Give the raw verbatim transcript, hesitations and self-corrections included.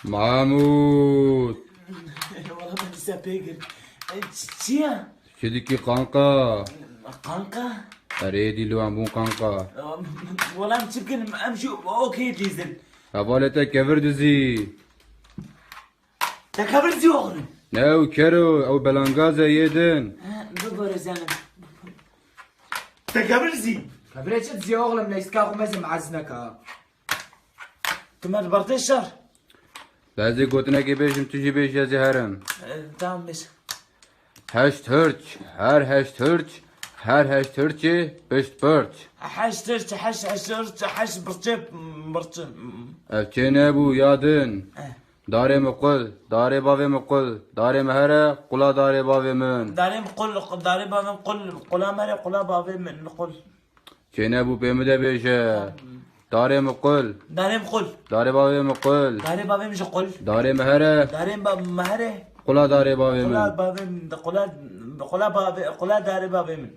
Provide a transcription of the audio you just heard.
Mahmûd! Wala me dîsa pê kir. E, ç- çi ye? Çi dikî qanqa? Qanqa? Erê dîlo em bûn qanqa. Wala em çi bikin, em jî okey dizin. Hevalê te kevir dizî. Te kevir dizî oxlum. Ne ew kero, ew belangaz e yê din. Bibore zenim. Te kevir dizî. Kevirê çi dizî oxlum, leyska xwe mezim ez neka. Tu me dibertê şer. Ez ê gotinekê bêjim, tu jî bêjî, ez ê herim. E, tamam bêj. Heşt hirç, her heşt hirç, her heşt hirçê pişt pirç. Heşt hirç, heşt, heşt hirç, heşt birçê, birçê. Ev çê nebû ya din. Eh. Darê min qul, darê bavê min qul, darê min here, qula darê bavê min. Darê min qul, darê bavê min qul, qula mere, qula bavê min qul. Çênebû pê min de bêje. Darê min qul. Darê min qul. Darê bavê min qul. Darê bavê min jî qul. Darê min here. Darê ba- min here. Qula darê bavê Qula min. bavê min, qula, qula bavê, qula darê bavê min.